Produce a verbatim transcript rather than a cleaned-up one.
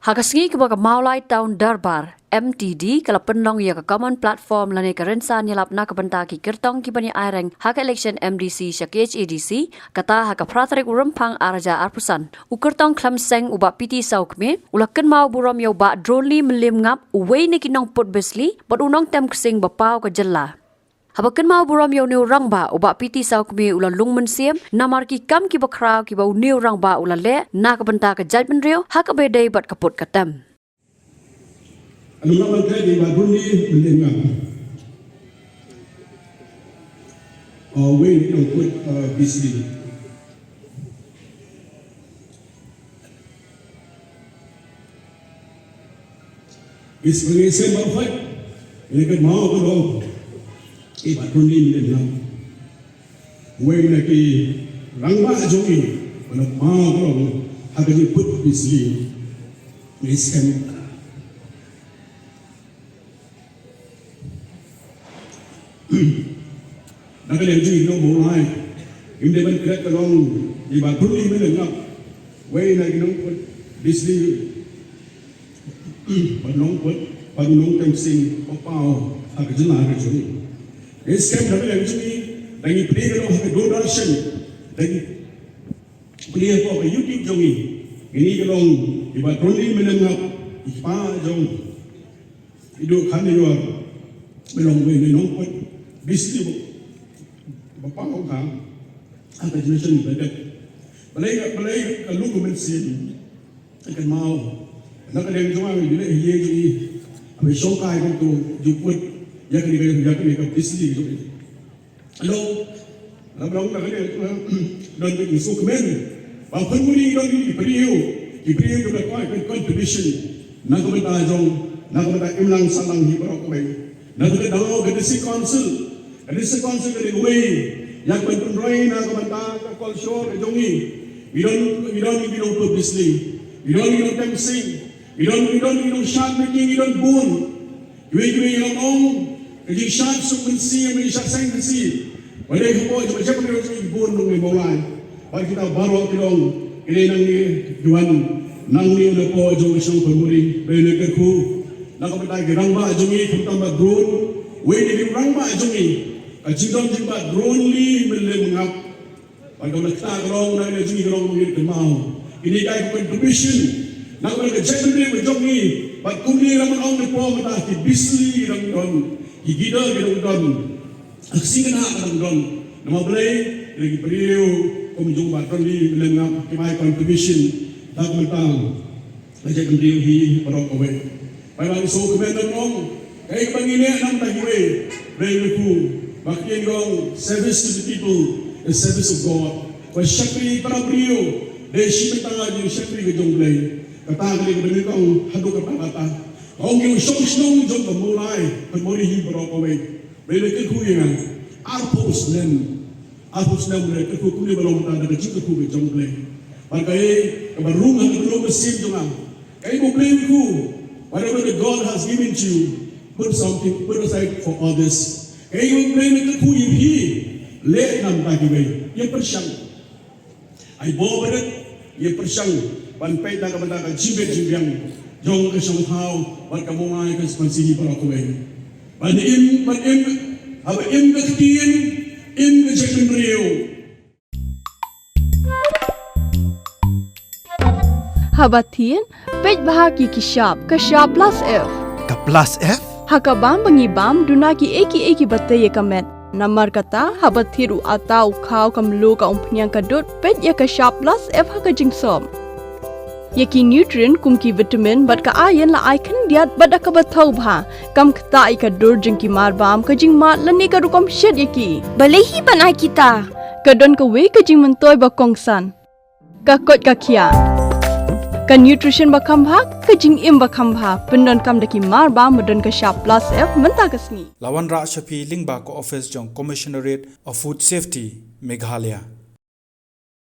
Ha ka sngi kaba ka Mawlai Town Durbar, M T D, ka la pynlong ïa ka common platform lane ka rynsan ïalap na ka bynta ki kyrtong kiban ïa aireng ha ka election M D C sha K H A D C, kata ha ka phra tarik u Rymphang ar hajar arphew san. U kyrtong Khlem Seng u Bah Piti Sawkmie u la kynmaw burom ïa u Bah Dronley Mylliem Ngap, uwei na ki nongput bisli bad u nongtem ksing ba paw ka jylla. Haba kynmaw burom ïa une u rangbah, u Bah Piti Sawkmie u la lung mynsiem namar ki kam kiba khraw kiba une u rangbah u la leh na ka bynta ka jaitbynriew ha kaba ïadei bad ka put ka tem. Anu nga ban klet ïa i Bah Dronley Mylliem Ngap. Uh, wei na ki nongput, uh, bisli. Ngi sngewsih baroh, ngi kynmaw baroh ïa i Bah Dronley Mylliem Ngap, uwei na ki rangbah jong ngi ba la kynmaw baroh ha ka jingput bisli. Ngi sngewsih. Na ka liang jong ngi ki nong Mawlai, ngim dei ban klet ka long ïa i Bah Dronley Mylliem Ngap, uwei na ki nongput bisli bad nongput bad nongtem ksing ba paw ha ka jylla ka jong ngi. Ngi sngewsih, na ka liang jong ngi, da ngi plie ka long ha ka Doordarshan, da ngi plie hapoh ka YouTube jong ngi, ngi ngeit ka long ïa i Bah Dronley Mylliem Ngap, i kpa jong i Dohkha Naior, ba long uwei na ki nongput bisli ba paw ha ka generation ba dep. Balei, balei ka lung ka mynsiem ka kynmaw? Na ka liang jong nga, ngi leh ïa ngi, haba shong kai kumto, ju put ïa kane ka, ïa kane ka bisli jong ngi. Hello. Lada long da kane, eh, don ka jingsngewkmen ba pynmuri don ki briew, ki briew kiba kwah ban contribution na ka bynta jong, na ka bynta imlang sahlang hi baroh kawei. Na ka bynta ka District Council, ka District Council ka dei kawei ïa ka ban pynroi na ka bynta ka culture ka jong ngi. Ngi don, ngi don, ngi don publicly, ngi don, ngi don dancing, ngi don, ngi don, ngi don shad making, ngi don bun. Kiwei kiwei ngi la ong, ka jingshad suk mynsiem, ka jingshad seng mynsiem. Ba dei hapoh jong ka jaitbynriew jong ngi bun nong Mawlai. Bad kita baroh ki long, ki dei nangne, ki wan nangne napoh jong ka shnong Pynmuri, ba ïa kyrkhu na ka bynta ki rangbah jong ngi, khamtam Bah Dron, uwei na ki rangbah jong ngi. Ka jingdon jong Bah Dronley Mylliem Ngap. Bad ka long, na ka liang jong ngi ka long ba ngin kynmaw ïa kine ki contribution na ka bynta ka jaitbynriew ka jong ngi. Bad kumne, lada ngi ong, napoh mynta ki bisli ki dang don, ki gidar ki dang don, ka ksing khynnah ka dang don. Namar balei? Ki dei ki briew kum jong Bah Dronley Mylliem Ngap, ki ai contribution na ka bynta ka jaitbynriew hi baroh kawei. Ba ngi sngewkmen, ngi ong, kaei kaba ngi leh na ka bynta kiwei, ba ngi kyrkhu, ba ka ktien ka ong, service to the people is service of God. Ba shakri para briew dei shi bynta jong ka shakri ka jong U Blei. Kata ka dei kaba ngi ong haduh katta katta. Ka ong ïa u shong shnong jong ka Mawlai, ka Mawlai hi baroh kawei. Ba ngi kyrkhu ïa nga arphew snem. Arphew snem ngi kyrkhu kumne, ba long tang da ka jingkyrkhu ka jong U Blei. Bad kaei kaba rung ha ka lum ka sim jong nga, kaei ba U Blei u kyrkhu, whatever that God has given to you, put something, put aside for others. Kaei ba U Blei u kyrkhu ïa phi, leh na ka bynta kiwei. Ïa pyrshang. Ai bor ba rit, ïa pyrshang ban peit na ka bynta ka jingbit jingbiang jong ka shong thaw bad ka Mawlai constituency hi baroh kawei. Ban im, ban im, haba im ka ktien, im ka jaitbynriew. Haba thied, peit bha ïa ki shap, ka shap plus F. Ka plus F? Ha ka bam ba ngi bam, duna kiei kiei kiba tei ïa ka met. Namar kata, haba thied u atta, u khaw, ka mluh, ka umphniang, ka dud, peit ïa ka shap plus F ha ka jingsop. Ïa ki nutrient kum ki vitamin bad ka iron la ai khyndiat bad da kaba thaw bha. Kam ktah ïa ka dur jong ki marbam, ka jingmad lane ka rukom shet ïa ki. Balei hi ban ai kita? Ka don kawei ka jingmyntoi ba kongsan. Ka koit ka khiah. Ka nutrition ba kham bha, ka jingim ba kham bha, pyndonkam da ki marbam ba don ka shap plus F mynta ka sngi. La wanrah sha phi lyngba ka office jong Commissionerate of Food Safety, Meghalaya.